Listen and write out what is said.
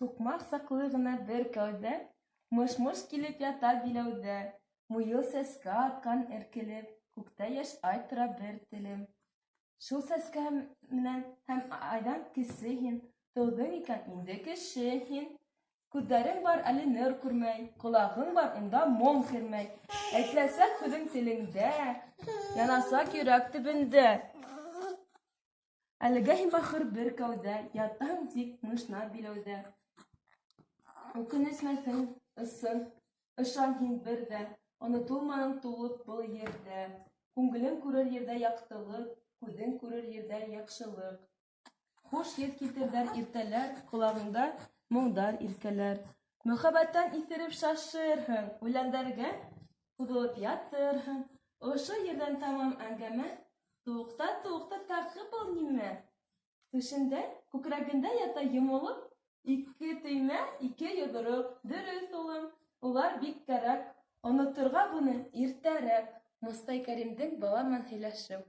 Туҡмаҡ саҡлы ғына бер кәүҙә Мыш-мыш килеп ята биләүҙә. Муйыл сәскә атҡан эркелеп, Күктә йәш ай тора бер телем. Шул сәскә менән һәм айҙан кесе һин, Тыуҙың икән, инде кеше һин. Күҙҙәрең бар, әле нур күрмәй, Ҡолағың бар, унда моң кермәй. Әйтеләсәк һүҙең телеңдә, Янасаҡ йөрәк төбөндә. Әлегә һин бахыр бер кәүҙә, Ятаһың тик мышнап биләүҙә. Үкенесмәҫһең, ысын, ышан һин бер ҙә, Онотолманың тулып был ерҙә. Күңелең күрер ерҙә яҡтылыҡ, Күҙең күрер ерҙә яҡшылыҡ. Хуш еҫ китерҙәр иртәләр, Ҡолағыңда моңдар иркәләр. Мөхәббәттән иҫереп шашырһың, Үләндәргә һуҙылып ятырһың. Ошо ерҙән тамам әңгәмә, Туҡта, туҡта, тағы был нимә? Түшендә, күкрәгендә ята йомолоп, Ике төймә, ике йоҙроҡ. Дөрөҫ, улым, улар бик кәрәк, Оноторға быны иртәрәк. Мостай Кәримдең бала менән һөйләшеү.